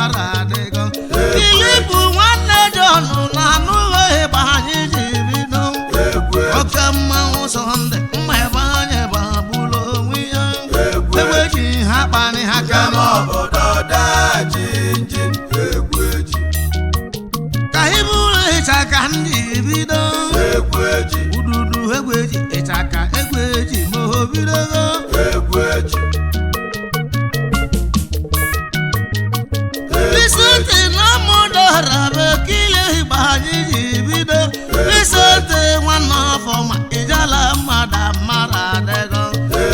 mara adịgo. Filipu nwanne Jọn na anụghị ịgba anyị ji bido. Egwu eji. Oke mmanwụ Sọnde mma ebe anyị gbagburu onwe ya. Egwu Egwu eji ha kparị ha Njem karị. obodo daa jinjin. Egwu eji. Ka iburu ịchaka ndị bido. Egwu eji. Ududu egwu eji ịchaka egwu eji ma o bidogo. Egwu eji. Isete na mụdara bekile igba anyị ji bido. Isete nwanne afọ ma ijala mmadụ mara adịgo.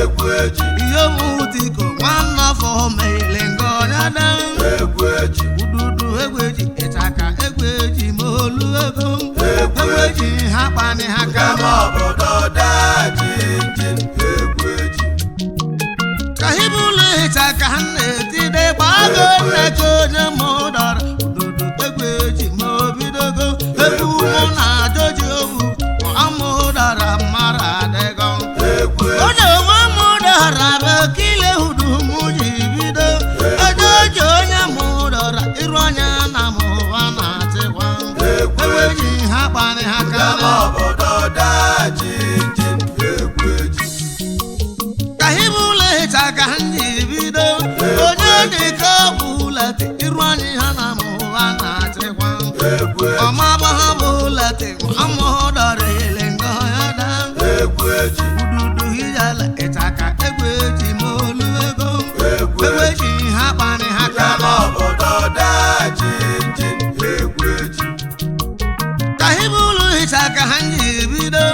Egwu eji. Ihe mutiko nwanne afọ meile ngọnya da. Egwu eji. Ududu egwu eji ịchaka egwu eji ma olu ego. Egwu eji ha kpani ha Njem karị. obodo daa jinjin. Egwu eji. Ka ibulu ịchaka na-etide gbago nne ka onye mụdara. Ududu egwu eji ma o bidogo. Egwu mụ na ajoji obu amụdara mara adịgo. Egwu eji. Onye nwe mụdara bekile udu mụ ji bido. Ejoji onye mụdara iru anya na mụwa na-achịkwa. Egwu Egwu eji. eji ha kparị ha Njem karị. obodo daa jinjin. Egwu eji. Ka ibulu ịchaka ndị bido. Onye dịka ọbụlati iru anyị ha na mụwa na-achịkwa. Egwu eji. Ọmaba ha bụlati amụdara ele ngọ ya da. Egwu eji. Ududu hijala ịchaka egwu eji ma olu ego. Egwu Egwu eji. eji ha kparị ha Njem karị. obodo daa jinjin. Egwu eji. Ka ibulu ịchaka ha ji bido.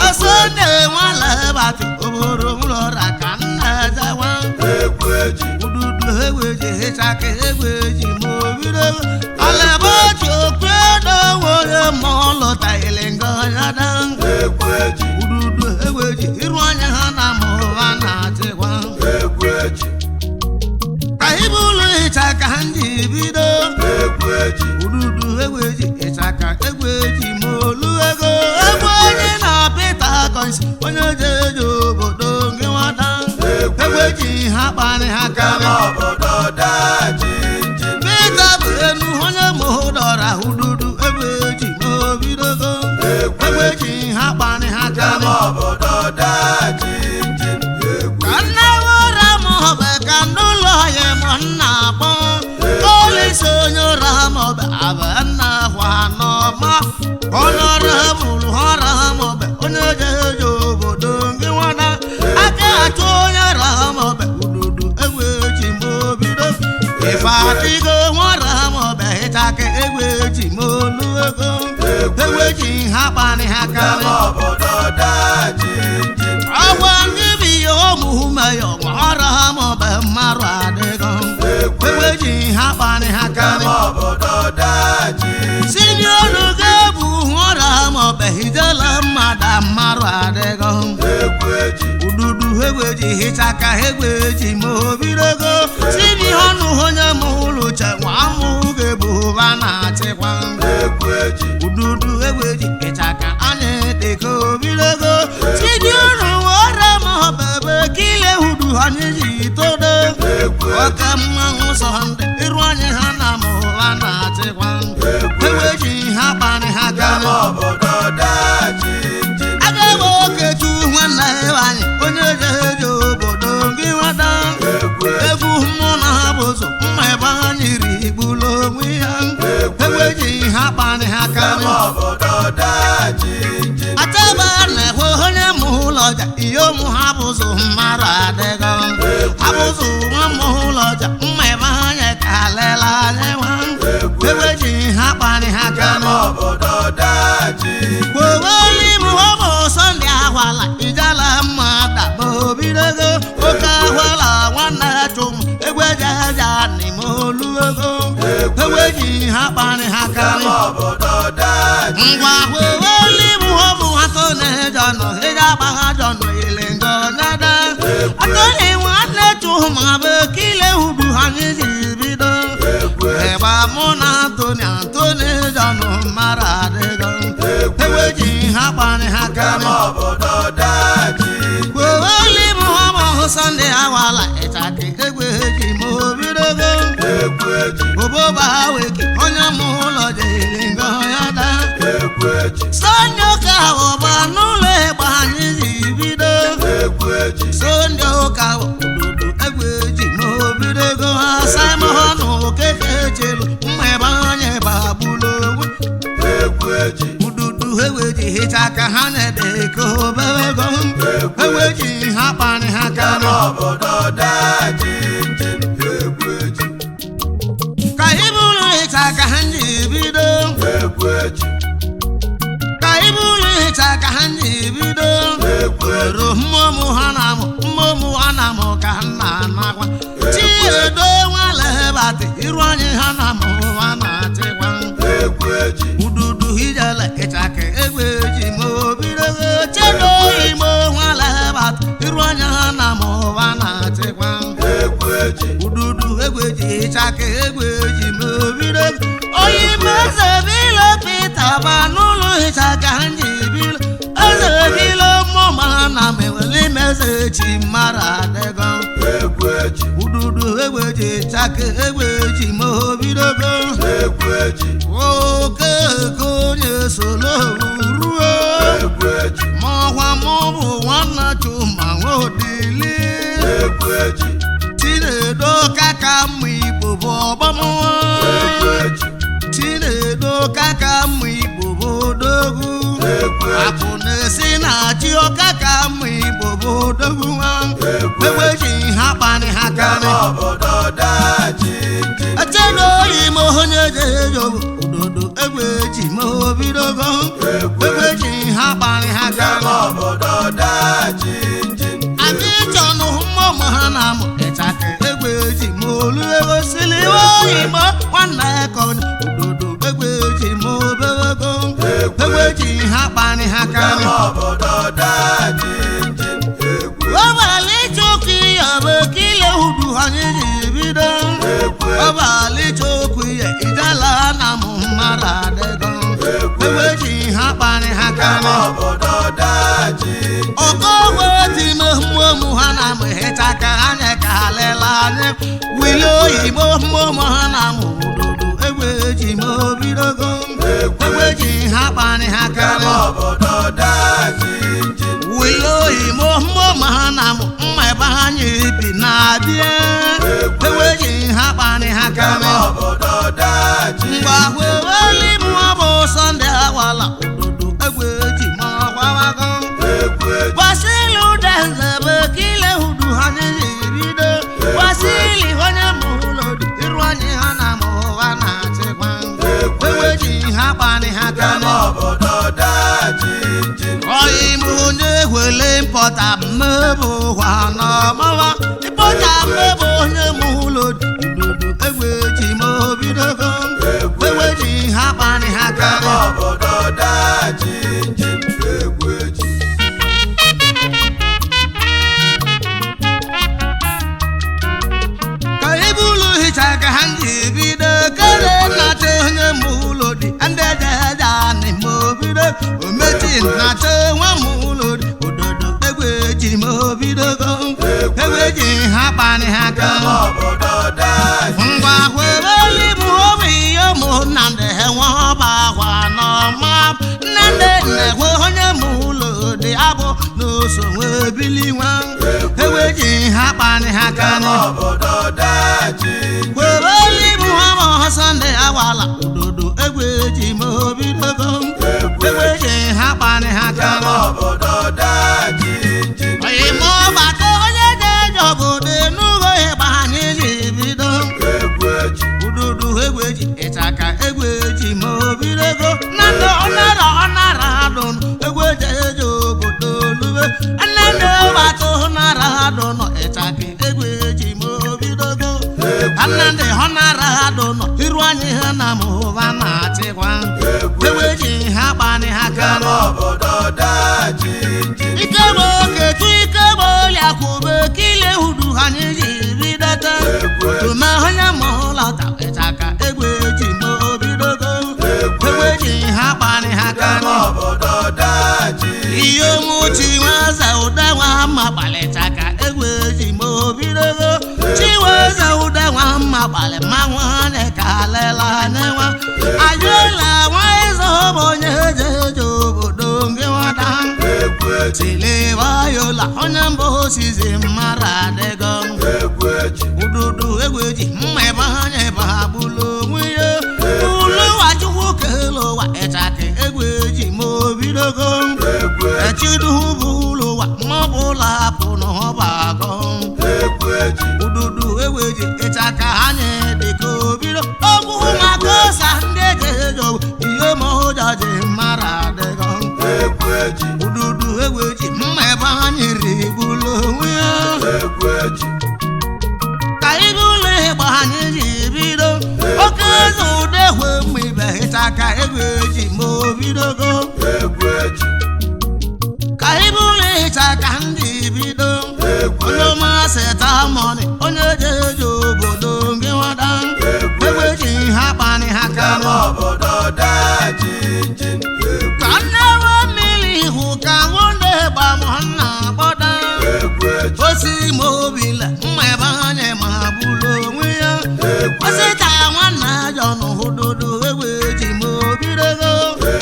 Ọsọ na-enwala batị obodo ụlọra ka nna ejewa. Egwu eji. Ududu egwu eji ịchaka egwu eji ma o bido. Alabaji okwedo were ma ọ lọtaghịlị ngọnyada. Egwu eji. Ududu egwu eji iru anya ha na ma ụwa na-achịkwa. Egwu eji. Ka ibulu ịchaka ha ji bido. Egwu eji. Ududu egwu eji ịchaka egwu eji ma olu ego. Egwu onye na Pita Coins onye jeje obodo gị nwata. Egwu eji ha kparị ha Njem karị. obodo daa jinjin. Pita bụ enu onye mụdọra ududu egwu eji ma o bidogo. Egwu Egwu eji ha kparị ha Njem karị. obodo daa jinjin. Egwu Ka nne ụra ma ọ bụ ka n'ụlọ ya ma nna akpọ. Polisi onye ụra ma ọ bụ abụ nna akwa n'ọma. Onye ọrụ bụrụ ọra ma ọ bụ onye jeje obodo gị nwada. Aka achụ onye ra ma ọ bụ ududu egwu eji ma o bido. Ife adịgo nwara ma ọ bụ ịchaka egwu eji ma olu ego. Egwu eji ha kparị ha Njem karị. obodo daa jinjin. Agwa ndị bụ ihe omume ya ọrụ ha maọbụ mmarụ adịgo. Egwu Egwu eji ha kparị ha Njem karị. obodo daa jinjin. Si n'olu ga-ebu ọrụ ha maọbụ hijela mmadụ mmarụ adịgo. Egwu eji. Ududu egwu eji hichaka egwu eji ma o bidogo. Si n'ihe ọnụ onye mụ ụlọ uche nwa amụ ga-ebu ụba na-achịkwa. Egwu eji. Ududu egwu eji ịchaka anyị dịka obidogo. Chidi unu ọrụ ma ọ bụ ebe kile udu anyị ji todo. Egwu eji. Oke mmanwụ Sọnde iru anyị ha na mụwa na-achịkwa. Egwu Egwu eji ha kparị ha Njem karị. obodo daa jinjin. Aga m okechu nwanne anyị onye jeje obodo gị nwata. Egwu eji. Egwu mụ na ha bụ ụzọ mma ebe anyị rigburu onwe ya. Egwu eji ha kparị ha Njem karị. obodo daa jinjin. Ataba na-ekwe onye mụ ụlọ ọja ihe ụmụ ha bụzụ mmadụ adịgo. Abụzụ nwa mụ ụlọ ọja mma ebe anyị ka lela anyị nwa. Egwu eji ha kparị ha Njem karị. obodo daa jinjin. Gbowelu ime ọ bụ Sọnde ahwala ijala mma daba obidogo. Oke ahwala nwanne chụm egwu eji aja n'ime olu ego. Egwu eji ha kparị ha Njem karị. obodo daa jinjin. Ngwa weweli bụ ọbụ atọ na-ejọnọ ịja agbagha jọnọ ile ngọ nada. Atọ nwanne chụma bụ kile udu anyị ji bido. Egwu eji. Ịgba mụ na Antoni Antoni jọnụ mara adịgo. Egwu Egwu eji ha kparị ha Njem karị. obodo daa jinjin. Weweli bụ ọbụ Sọnde awala ịchaka egwu eji ma o bidogo. Egwu eji. Obo Egwu eji. Sonye ụka ụba n'ụlọ ịgba anyị ji bido. Egwu eji. Sonye ụka obodo egwu eji ma obido ego ha Simon Okeke chelu mma ebe anyị bagbulu onwe. Egwu eji. Ududu egwu eji hicha ka ha na-ede ka obere ego egwu eji ha kparị ha karị. Obodo daa jinjin. Egwu eji. Ka ibulu hicha ka ha ji bido. Egwu eji. Ka ibulu hicha ka ha ji bido. Egwu eji. Ero mmụọmụ ha na-amụ mmụọmụ ha na-amụ ka ha na-anakwa. Chiedo nwalebatị iru anyị ha na-amụ ha na-achịkwa. Egwu eji. Ududu ijele ịchaka egwu eji ma obido chedo imo nwalebatị iru anyị ha na-amụ ha na-achịkwa. Egwu eji. Ududu egwu eji ịchaka egwu eji ma obido onye ime eze bilo Pita ba n'ụlọ ịchaka nji bilo eze bilo mmụọ ha na mewele imeze chi mara adịgo. Egwu eji. Ududu egwu eji ịchaka egwu eji ma obidogo. Egwu eji. Oke onye solo ruo. Egwu eji. Maọkwa maọbụ nwanna Chuma nwaodili. Egwu eji. Chinedo kaka mma Igbo bụ ọgbamnwa. Egwu eji. Chinedo kaka mma Igbo bụ odogwu. Egwu eji. Akụ na-esi na chi ọkaka mma Igbo bụ odogwu nwa. Egwu Egwu eji ha kparị ha karị. Obodo daa jinjin. Echedo ime onye jejo ododo egwu eji ma obidogo. Egwu eji ha kparị ha karị. Obodo daa jinjin. Anyị chọnụ mmụọ ha na-amụ ịchaka egwu eji ma olu ego sili oyigbo nwanne ka ododo egwu eji ma obewego. Egwu eji ha kparị ha karị. Obodo daa jinjin. Egwu Ọbalị chukwu ya bụ kile udu anyị ji bido. Egwu eji. Ọbalị chukwu ya ijela na mụ mara adịgo. Egwu eji ha kparị ha karị. Obodo daa jinjin. Ọkọgwe time mmụọmụ ha na amụ ịchaka anyị ka lela anyị wili oyibo mmụọmụ ha na amụ ododo egwu eji ma obidogo. Egwu eji ha kparị ha karị. Obodo daa jinjin. Wili oyibo mmụọmụ ha na amụ mma ebe anyị bi na-abịa. Egwu eji ha kparị ha karị. Obodo daa jinjin. Mgbe weweli mụọ bụ Sọnde awala ododo egwu eji ma ọgwawago. Egwu eji. Wasili udenze bụ kile udu ha na-ebido. Wasili onye mụlụ dị iru anyị ha na mụwa na-achịkwa. Egwu eji ha kparị ha karị. Obodo daa jinjin. Ọyị m onye wele mpọta mmebụ hwa n'ọmọwa. Ịpọta mmebụ onye mụlụ dị ududu egwu eji ma obidogo. Egwu eji ha kparị ha karị. Obodo daa jinjin. Egwu eji. Ka ibulu hicha ka ha ji bido kele nnacha onye mụlụ dị ndị ejeje anị ma obido omechi nnacha nwa mụlụ dị ododo egwu eji ma obidogo. Egwu eji ha kparị ha ka. Obodo daa Ngwa kwebeli m obi ihe mụ Nnamdị nwa ọba akwa n'ọma Nnamdị na-ekwe onye mụlụ dị abụ n'oso nwee bili nwa. Egwu eji ha kparị ha karị. Obodo daa jinjin. Kwebeli m hama Sọnde awala ododo egwu eji ma obidogo. Egwu eji ha kparị ha karị. Obodo daa jinjin. Ime ọgbakọ onye na-eje obodo enugo ịgba anyị ji bido. Egwu eji. Ududu egwu eji ịchaka egwu eji ma obidogo. Nnamdị ọnara ọnara adụnụ egwu eji eje obodo olube. Nnamdị ọgbakọ ọnara adụnụ ịchaka egwu eji ma obidogo. Nnamdị ọnara adụnụ iru anyị ha na mụwa na-achịkwa. Egwu eji ha kparị ha karị. Obodo daa jinjin. Ike bụ oketu ike bụ oliakwube kile udu anyị ji bidota. Tụma onye mụlọta ịchaka egwu eji ma obidogo. Egwu eji ha kparị ha karị. Obodo daa jinjin. Ihe mụ Chinweze ude nwa mma kpalịchaka egwu eji ma obidogo. Chinweze ude nwa mma kpalị mmanwụ anyị ka lela anyị nwa. Ajụla nwa ịzụ bụ onye eje eji Silivayola onye mbụ osizi mara adịgo egwu eji ududu egwu eji mma ebe anya ebe ha gbulu onwe ya ụlụwa chukwu kele ụwa ịchaka egwu eji ma obidogo egwu eji echiduhu bụ ụlụwa ma ọ bụla hapụ n'ọba agọ egwu eji ududu egwu eji ịchaka anyị dịka obido ogwu maka ụsa ndị eji ejo ihe ma ụjọ ji mara adịgo egwu eji ududu egwu eji mma ebe anyị rigbulu onwe ya egwu eji ka ibe ụlọ ịgba anyị ji bido oke eze udehwe mma ibe ịchaka egwu eji ma obidogo egwu eji ka ibe ụlọ ịchaka ndị bido egwu onye masị tamọnị onye jeje obodo gị nwada Egwu egwu eji ha kpanị ha Ama kanụ obodo daa jinjin egwu ka nne nwe mmiri hụ ka nwunye gba m nna gbọda egwu eji osi ma obila mma ebe anyị ma bụrụ onwe ya egwu osita nwanne ajọ n'ụdụdụ egwu eji ma obidogo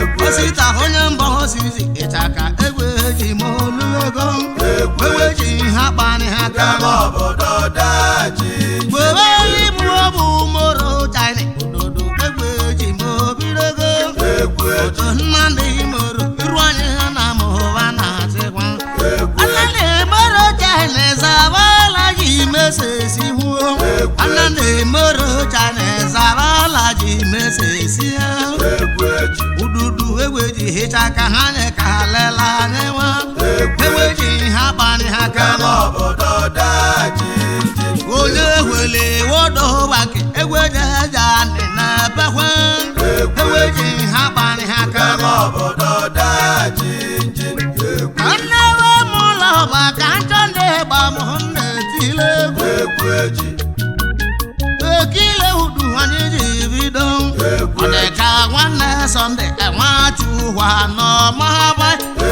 Egwu osita onye mbọ osisi ịchaka egwu eji ma oluego Egwu egwu eji ha kpanị ha Ama kanụ obodo daa jinjin were ibu ọbụ moro china ụdụdụ egwu eji ma obidogo egwu eji otu nnamdị moro iru anyị ha na mụwa na-achịkwa egwu Ana na-emoro China zabala ji mesesi huo. Ana na-emoro China zabala ji mesesi ha. egwu eji Ududu egwe ji hicha ka ha nye ka lela anyị nwa. Egwe ji ha kpanị ha Ama kanụ. obodo daa jinjin Onye wele wodo gbake egwe ji eje anị na ebekwe. Egwe ji ha kpanị ha Ama kanụ. obodo daa jinjin egwu Ka nne we m ụlọ ọba ka nchọ ndị gba m na-etile egwu. egwu eji Ekile udu anyị ji bido Egwu ọ dị ka nwanne Sọnde nwachukwa n'ọmaba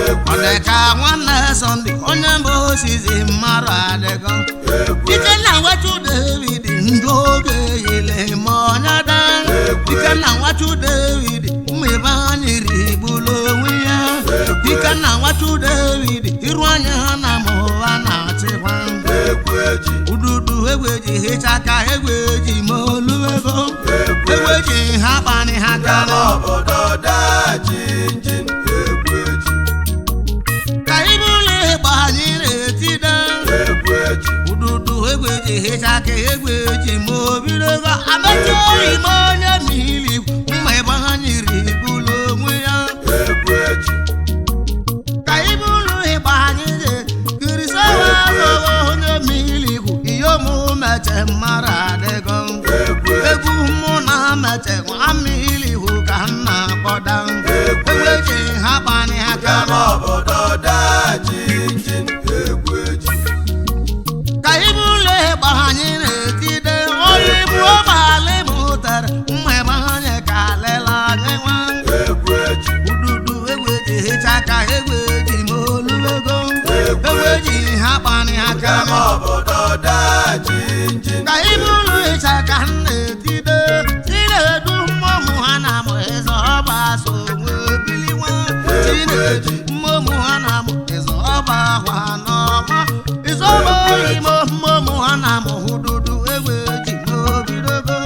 egwu ọ dị ka nwanne Sọnde onye mbụ osizi mmadụ adịgo egwu Ikenna nwachu David ndụ oge yile ma ọnya da Ikenna nwachu David mmebe anyị rigbulu onwe ya Ikenna nwachu David iru anya ha na mụwa na-achịkwa egwu eji ududu egwu eji hicha ka egwu eji ma olu ego egwu egwu eji ha kpanị ha Ama kanụ obodo daa jinjin egwu eji ka ibe ụlọ ịgba anyị na-etide egwu eji ududu egwu eji hicha ka egwu eji ma obidogo amechi ime onye mmiri mma ebe anyị rigbulu onwe ya egwu eji ka ibe ụlọ ịgba anyị dị kirisawa onye mmiri ihe omume mara adịgo egwu egwu mụ na meche nwa mmiri hụ ka m na-akpọda Egwu egwu eji ha kpanị ha Ama kanụ obodo daa jinjin egwu eji ka ibu ụlọ ịgba anyị na-etide onye ibu ọbalị mụtara mma ebe anyị ka lela anyị nwa egwu eji ududu egwu eji hicha ka egwu eji ma olu ego Egwu egwu eji ha kpanị ha Ama kanụ obodo daa jinjin ka ibu ụlọ ịcha ka m na-etide chinedu mmụmụ ha na amụ ịzọ ọba so nwee bili nwa chinedu mmụmụ ha na amụ ịzọ ọba akwa n'ọma ịzọ ọba ime mmụmụ ha na amụ hụdudu egbe ji n'obidogo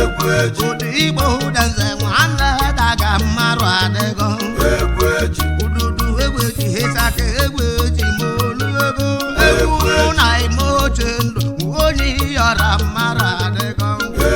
egwu eji ụdị igbo ụdanze nwanne daga mmarụ adịgo egwu eji ududu egbe ji hịcha ka egbe ji ma olu ego egwu mụ na ime oche ndụ onye yọrọ mmarụ adịgo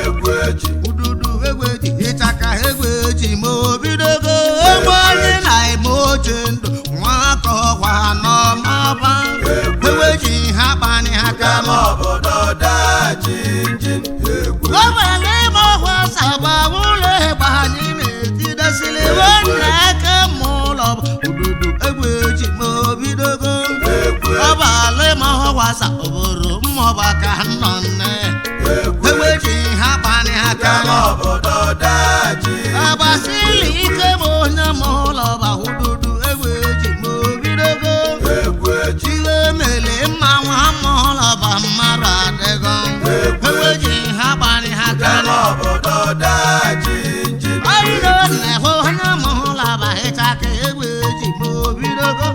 egwu eji ududu egbe ji hịcha ka egbe ji ma obidogo egbe onye na ime oche ndụ nwakọ ọkwa n'ọmaba egbe ji ha kpanị ha Ama kanụ obodo daa jinjin egwu gọvanọ ime ọkwa saba ụlọ ịgba anyị na-etidesili nwanne aka ma ụlọ ududu egbe ji ma obidogo egwu ọbalị ma ọkwasa obodo mmọba ka nọ nne egwu egbe ji ha kpanị ha Ama kanụ obodo daa jinjin agbasili ike bụ onye ma ụlọ bahududu egbe ji ma obidogo egwu eji iwe mele mma nwa ma ụlọ ba mmadụ adịgo egbe ji ha kpanị ha kanụ Ama obodo daa jinjin ọrịrị na-ehụ onye ma ụlọ ba ịcha ka egbe ji ma obidogo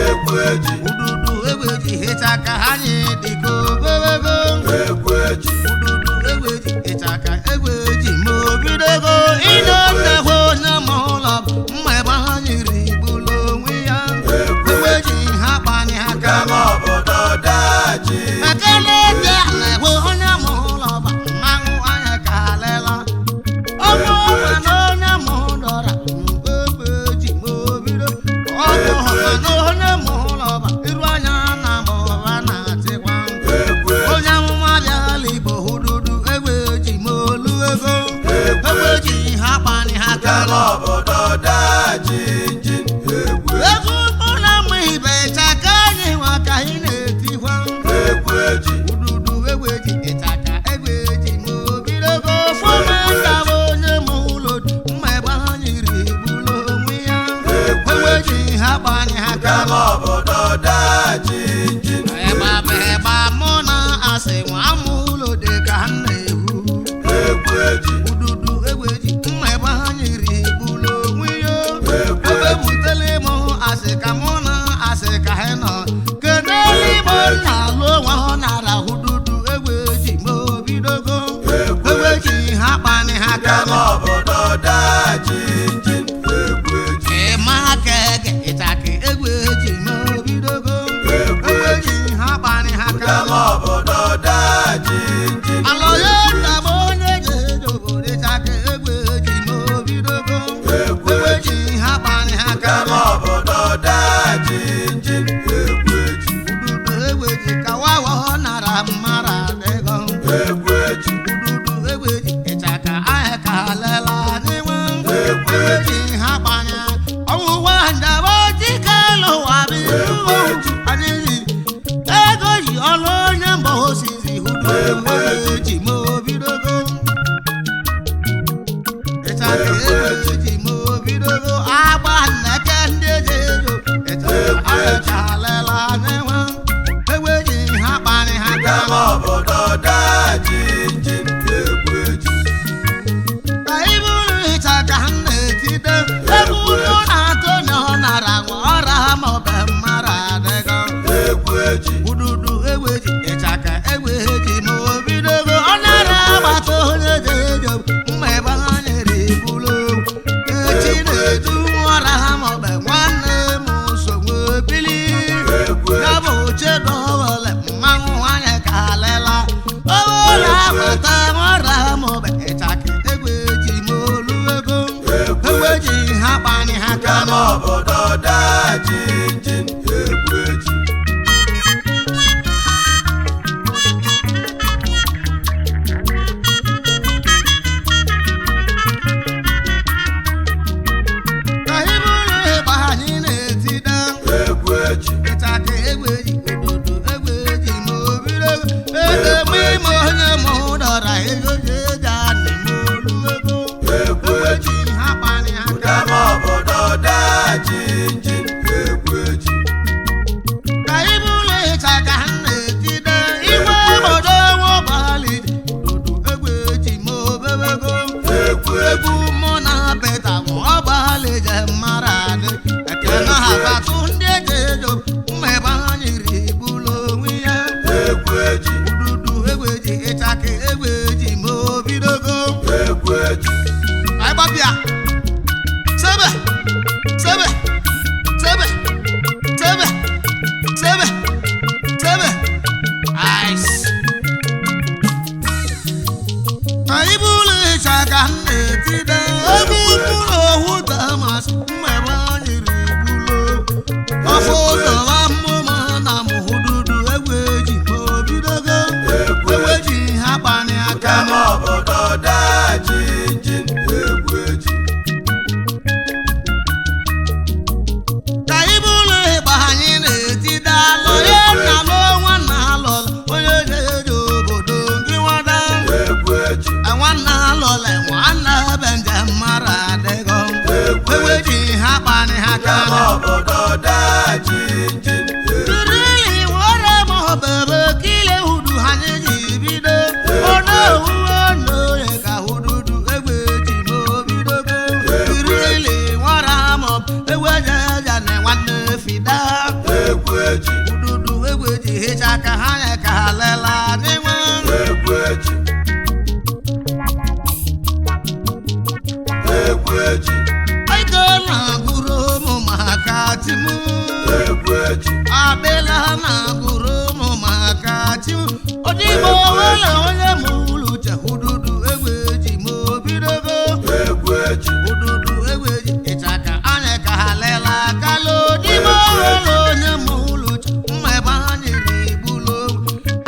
egwu eji Ududu egbe ji ịchaka anyị dịka obebego. Egwu eji Ududu egbe ji ịchaka egbe ji ma obidogo. Ịnọ nnekwu onye ma ụlọ mma ebe anyị rigbulu onwe ya. Egbe ji ha kpanye aka. Kama obodo daji Ekele dị ala onye ma ụlọ ba mmanwụ anya ka lela. Ọnwụ ọma na onye ma ụdọra egbe ji ma obido. Ọnwụ ọma na onye ma ụlọ ba iru anya na ma ụra na-achịkwa. Egwu eji Onye amụma bịala Igbo hụdụdụ egbe ji ma olu ego. Egbe ji ha kpani ha Kama kala. obodo daji njin egwu eji Egwu ụlọ mma ibe chaka anyị nwa ka anyị na-etikwa. Egwu eji Ududu egbe ji ịchaka egbe ji ma obidogo fọmenta bụ onye ma ụlọ mma ebe anyị rigbulu onwe ya. Egbe ji ha gbanye ha Kama kala. obodo daji njin Eba bụ eba mụ na asị nwa mụ ụlọ dị ka m na-ewu. Egwu eji Ududu egbe ji mma ebe anyị rigbulu onwe ya. Ebe butele mụ asị ka mụ na asị ka ha nọ. Kedu eluigbo nna alụ onwe ha nara ududu egbe ji ma obidogo. Egbe ji ha kpani ha Kama kala. obodo daji njin egwu eji Ịma aka ege ịchaka egbe ji ma obidogo. Egbe ji ha kpani ha Kama kala. obodo daji njin Alọ ya nna m onye ji obodo ịchaka egbe ji ma obidogo. Egbe ji ha kpani ha Kama kala. obodo daji njin egwu eji Ududu egbe ji kawawa ọ nara mmara adịgo. Egwu eji Ududu egbe ji ịchaka ahịa ka lela n'inwe. Egbe ji ha gbanya. Ọwụwa ndaba dike lụwa bụ iwu. Anyị ji ego ji ọlụ onye mba osisi ududu egbe ji ma obidogo. Ịchaka egbe ji ma obidogo. Agba nneke ndị eji ejo. Ịchaka ahịa ka lela n'inwe. Egbe ji ha kpani ha Kama kala. obodo daji njin egwu eji Ka iburu ịchaka m na-etide egwu ụlọ na-atụ na ọ nara nwa ọra ma ọ bụ mara adịgo. Egwu eji Ududu egbe ji ịchaka egbe ji ma obidogo ọ nara agbata onye ji ejo mma ebe ha nyere ibulu echi na-edu ọra ma ọ bụ nwanne m so nwee bili. Egwu Ya bụ chedowele mmanwụ nwanyị ka lela. Owere agbata ọra ma ọ bụ ịchaka egbe ji ma olu ego. Egbe ji ha kpani ha Kama kala. obodo daji njin egwu eji Ka iburu ịgba anyị na-etide. Egwu eji Ịchaka egbe ji obodo egbe ji ma obiro ego eme ime onye ma ụdọra ego ji eji anị ma olu ego. Egwu Egbe eji ji ha kpani ha Kama kala. obodo daji njin egwu eji Ka iburu ịchaka m na-etide igwe obodo nwabalị obodo egbe ji ma obebego. Egwu eji Egwu mụ na Pita bụ ọgbalị je mara adị. Ekene ha batụ ndị eji ejo mma ebe anyị rigbulu onwe ya. Egwu eji Ududu egbe ji ịchaka egbe ji ma obidogo. Egwu eji Anyị gbapịa. Sebe! Sebe! Sebe! Sebe! Sebe! Sebe! Ice! Ka ibulu ịchaka m na-etide ebe mkpụrụ owu damas mmebe anyị rigbulu. Ọfụ ụzọ mmụma na mụhụdudu egbe ji ma obidogo. Egbe ji ha kpani aka. Kama obodo daji njin egwu eji Ka ibulu ịgba anyị na-etide alụ ya na alụ nwanna alụla onye na-eji obodo gị nwada. Egwu eji Nwanna alụla nwanna ebe njem mara adịgo. Egbe ji ha kpani ha Kama kala. obodo daji njin egwu Kirili were ma obebe kile udu anyị ji bido. Ono owuwe n'oye ka ududu egbe ji ma obidogo. Kirili nwara ma egbe jeje na nwanne fida. Egwu Ịchaka ha ya ka ha lela n'inwe. Egwu eji. Egwu eji. Ike na-agụrụ ụmụ maka chi m. Egwu eji. Abịla na-agụrụ ụmụ maka chi m. Odigbo nwere onye mụrụ uche ududu egwu eji ma obidogo. Egwu eji. Ududu egwu eji ịchaka anya ka ha lela kala odigbo nwere onye mụrụ uche mma ebe anyị rigbulu.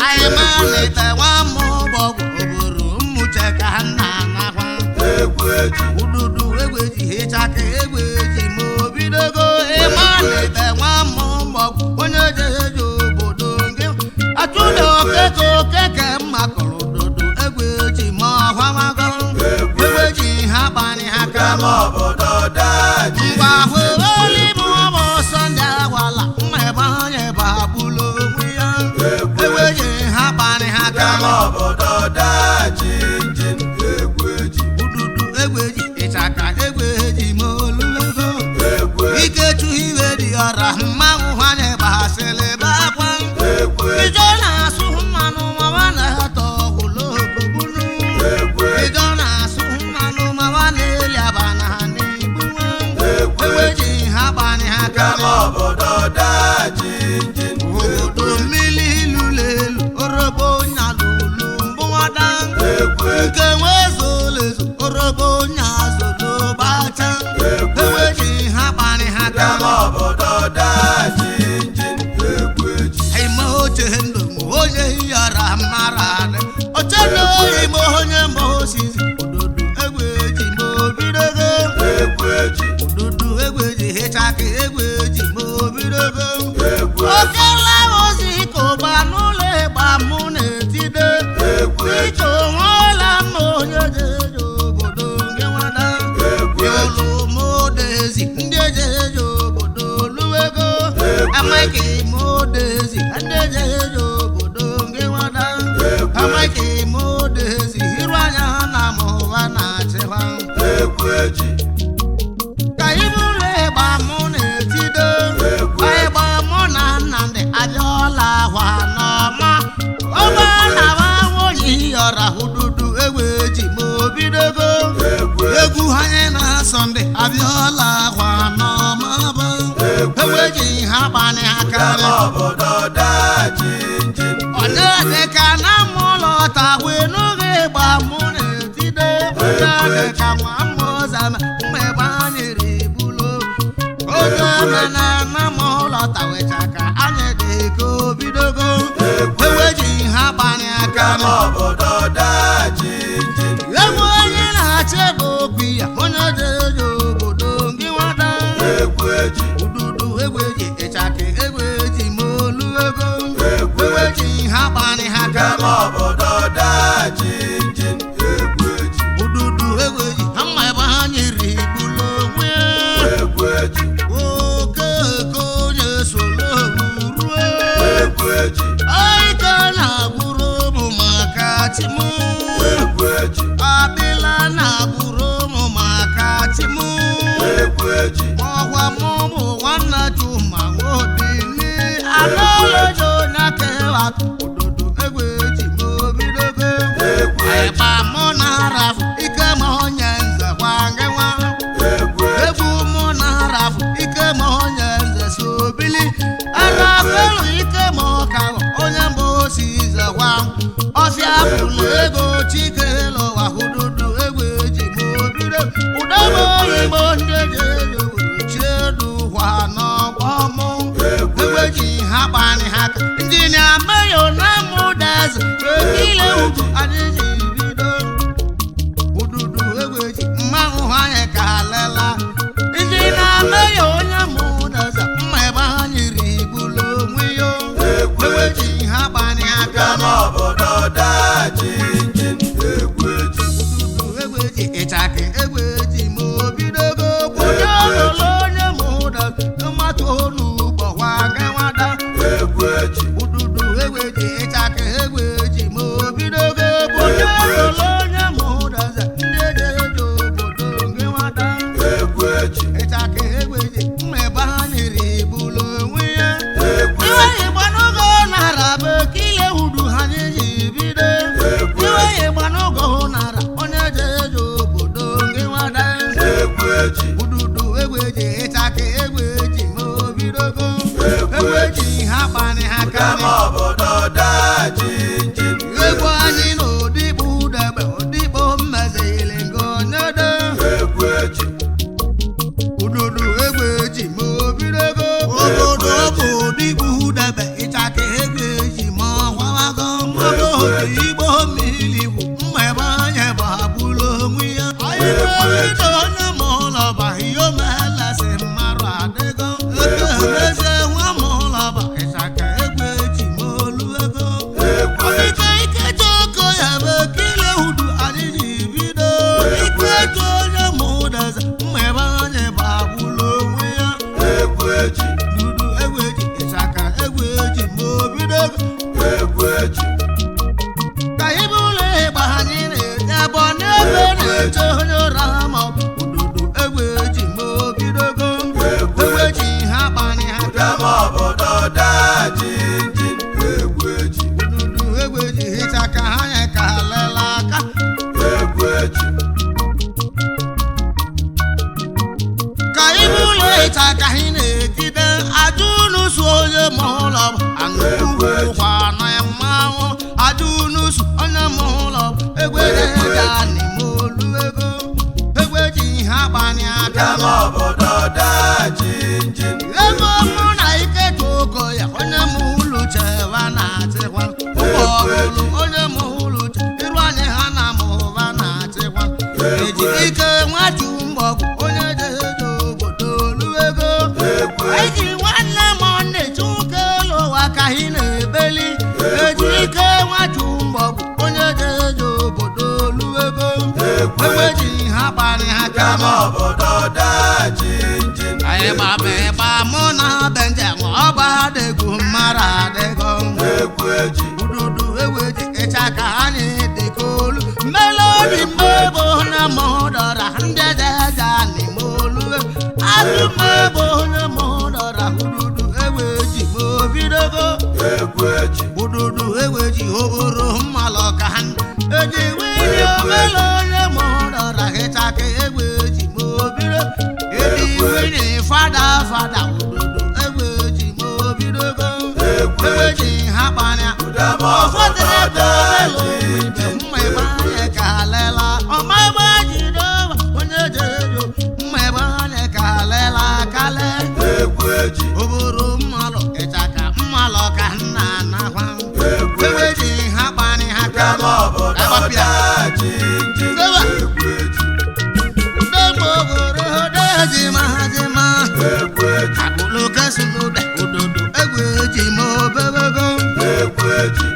Anyị malite nwa m ụgbọgwụ oburu mmuche ka nna anakwa. Egwu eji. Ududu egwu eji ịchaka egwu eji ma obidogo ịmalite nwa m ụgbọgwụ onye jeje obodo gị. Atụda okeke okeke mma kọrọ ududu egwu eji ma ọhwamago. Egwu eji ha kpani ha Ụdama kama. obodo daji. Ngwa hụrụ ọmụ Sọnde agwala mma ebe anyị bagbulu onwe ya. Egwu Egwu eji ha kpani ha Ụdama kama. obodo daji njin. Egwu eji. Ududu egwu eji ịchaka egwu eji ma olugo. Egwu eji. Ikechu iwe dị ọra mmanwụ anyị gbasịrị bakwa. Egwu eji. Ijọ na-asụ mmanụ mawa na-atọ ọgwụlụ Egwu eji. Ijọ na-asụ mmanụ mawa na-eli abana n'igbu. Egwu Egwu eji. eji ha kpani ha Ụdama kama. obodo daji njin. Obodo mmiri lụrụ elu orobo nyalụlụ mbụwada. Egwu eji. Nke nwezolezo orobo nyazolo gbacha. Egwu Egwu eji ha kpani ha Ụdama kama. obodo daji njin. Egwu eji. Ime oche ndụ m onye yara mara adị. Oche ndụ ime onye ma osisi ududu egwu eji ma obidogo. Egwu eji. Ududu egwu eji hịchaka egwu eji ma obidogo. Egwu eji. Okele ozi ka ụba n'ụlọ ịgba mụ na-etide. Egwu eji. Ije onweela mma onye jeje obodo gị nwada. Egwu eji. Ịlụ modezi ndị ejeje obodo luwego. Egwu Amaghị modezi ndị ejeje obodo gị nwada. Egwu Amaghị modezi iru anya na mụwa na-achịkwa. Egwu eji. Ka ibu ụlọ ịgba mụ na-etido. Egwu eji. Ịgba mụ na Nnamdị abịọla ahwa n'ọma. Ọgba na nwunye yọrọ ududu egwu eji ma obidogo. Egwu eji. Egwu anyị na Sọnde abịọla akwa n'ọma bụ. Egwu Egwu eji ha gbanị aka. Ụdama obodo daji njin. Ọ na-ede ka na mụ lọta wee n'oge ịgba mụ na-etide. Ọ na-ede ka nwa mụ zama mma ebe anyị ribulu. Oge eme na na mụ lọta wecha ka anyị dị ka obidogo. Egwu Egwu eji ha gbanị aka. Ụdama obodo daji njin. Egwu onye na-achị bụ okwu ya onye jeje obodo gị nwada. Egwu eji. Ududu egwu eji ịchaka egwu eji ma olu ego. Egwu Egwu eji. eji ha gbanị ha Ụdama kama. obodo daji njin. Egwu eji. Ududu egwu eji ha mma ebe ha nyere igbulu onwe. Egwu eji. Okeke onye solo rue. Egwu eji. Ike na-agbụrụ ụmụ maka chi mụ. Egwu eji. Adịla na-agbụrụ ụmụ maka chi mụ. Egwu eji. Ọkwa mụ bụ nwanne Chuma Nwodili. Alolojo na kewa ududu egwu eji ma obidogo. Egwu eji. Ịgba mụ na-arafụ ike ma onye nze gwa gị nwa. Egwu eji. Egwu mụ na-arafụ ike ma onye nze so bili. Arafelu ike ma ọka onye mbụ osi nze gwa. Ọfịa pụlụ ego chike lụwa ududu egwu eji ma obido. Ụdọm oyigbo ndị eji eji obodo chiedu kwa n'ọgbọ mụ. Egwu Egwu eji ha gbanị ha ka ndị na-amaghị na mụ dazi ekile ugwu anyị ji bido. Ududu egwu eji mmanwụ anyị ka lela. Ndị na-amaghị onye mụ dazi mma ebe anyị rigbulu onwe ya. Egwu Egwu eji ha gbanị aka. Ụdama obodo daji njin. Egwu eji. Ududu egwu eji ịchaka egwu eji ma obidogo. Kwụnye ololo onye mụ dazi mmatụ onu gbọkwa gị nwada. Egwu eji. Ududu egwu eji ịchaka egwu eji ma obidogo. Kwụnye aka. Ụdama obodo daa jinjin. Egwu anyị na odigbo udebe odigbo mmezili ngonyede. Egwu eji. Ududu egwu eji ma obidogo. Obodo bụ odigbo udebe ịchaka egwu eji ma ọkwawago. Mmadụ igbo mmiri bụ mma ebe anya bụ abụrụ onwe ya. Anyị na-ebido onye ma ụlọ ba ihe omelesi mmarụ adịgo. Eze nwa ma ụlọ ba ịchaka egwu eji ma olu ego. Egwu eji. Ike ike oko ya bụ ekile udu anyị ji bido. Ike eji onye ma ụdaza mma ebe anyị bụ abụrụ onwe ya. Egwu eji. Dudu egwu eji ịchaka egwu eji ma obido. Egwu eji. Ka ibe ụlọ ịgba anyị na-eje ebe ọ na-ebe na-eche onye ụra ma ọ bụ ududu egwu eji ma obidogo. Egwu eji ha kpani ha. Ụdama obodo daa jinjin. Egwu eji. Ududu egwu eji ịchaka ha nye ka lela aka. Egwu eji. Ka ibe ụlọ ịcha ka anyị na-ejide ajụ unu su onye ma ụlọ bụ anụkwu na mmanwụ ajụ unu su onye ma ụlọ bụ egwu eji n'ime olu ego egwu eji ihe agbani aka. Ụdama obodo daa jinjin. Ego mụ na ike ka ya onye ma ụlọ chewa na-achịkwa ụmụ ọbụlụ onye ma ụlọ che iru anyị ha na ma ụba na-achịkwa eji ike nwatu mgbọgwụ onye jeje obodo olu ego. Egwu eji. Eji nwanne m na-eche ụka elu ụwa ka anyị na-ebeli eji ike nwatu mgbọgwụ onye jeje obodo olu ego. Egwu egbe eji. ji ha kparị ha Ụdama kama. obodo daa jinjin. Anyị gbaba ịgba mụ na be njem ọgba adịgo mara adịgo. Egwu eji. Ududu egwu eji ịchaka anyị dịka olu melodi mmebo na mụdọra ndị ejeja n'ime olu azụ mmebo onye mụdọra ududu egwu eji ma obidogo. Egwu eji. Ududu egwu eji oboro mmalụ ka ha eji wili omele onye mụdọra ịchaka egwu eji ma obido eji wili fada fada ududu egwu eji ma obidogo. Egwu egwu eji. eji ha kpanya. Ụdama obodo daa jinjin. Egwu eji. Oburu mmalụ ịchaka mmalụ ka nna anakwa. Egwu eji. Eji ha kpani ha. Ụdama obodo daa jinjin. Egwu eji. Ndemogoro dejima jima. Egwu eji. Akpụlụ kesụlụde ododo egwu eji ma obebego. Egwu eji.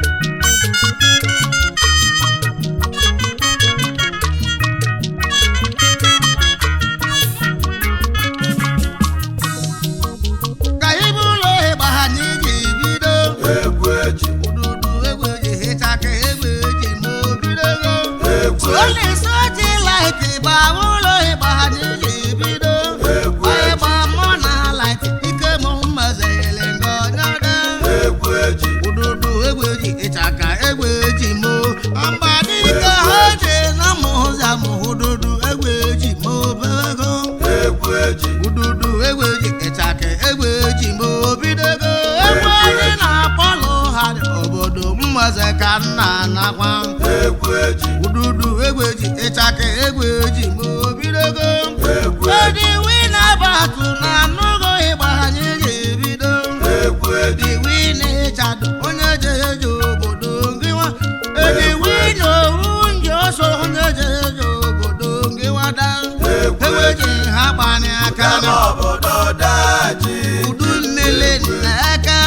Ka ibe ụlọ ịgba anyị ji bido. Egwu eji. Ududu egwu eji ịchaka egwu eji ma obidogo. Egwu eji. Only soji light gba ụlọ ịgba anyị ji bido. Egwu eji. Ịgba mụ na light ike mụ mmezili ngọnyọdọ. Egwu eji. Ududu egwu eji ịchaka egwu eji mụ. Mgbadike ha ji na mụ ụza mụ ududu egwu eji mụ obego. Egwu eji. Ududu egwu eji ịchaka egwu eji mụ obidogo. Egwu anyị na-akpọlụ ha obodo mmeze ka nna anakwa. Egwu eji. Ududu egwu eji ịchaka egwu eji ma obidogo. Egwu eji. Edi wina batụ na anụgo ịgba anyị ji ebido. Egwu eji. Edi wina ịchado onye jeje obodo ngịwa. Edi wina owu nje ọsọ onye jeje obodo ngịwa da. Egwu Egwu eji ha gbani aka. Ụdama obodo daa jinjin. Udu mmiri na-eke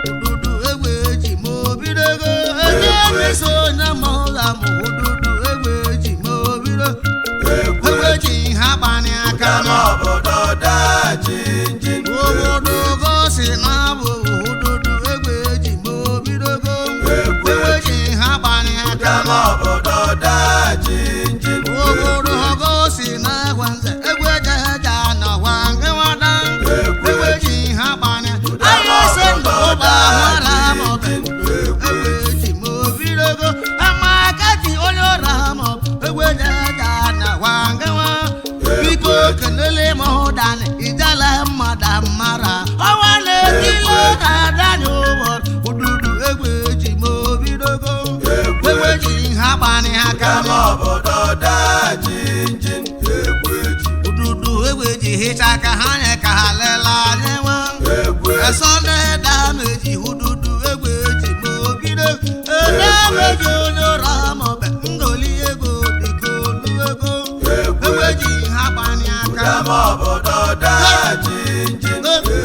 ududu egwu eji ma obidogo. Eji emiso onye ma ụla ma ududu egwu eji ma obido. Egwu Egwu eji. eji ha gbani aka. Ụdama obodo daa jinjin. Obodo gosi na abụ ududu egwu eji ma obidogo. Egwu Egwu eji. eji ha gbani aka. Ụdama obodo daa jinjin. Obodo gosi na agwa nze egwu eji eje anọkwa. Ịchaka ha nye ka ha lela anyị nwa. Egwu. Esọnde dameji hududu egwu eji ma ogide edameji onye ụra maọbụ ngoli ego dịka olu ego Egwu. egwu eji ha gbanye aka. Ụdama obodo daji.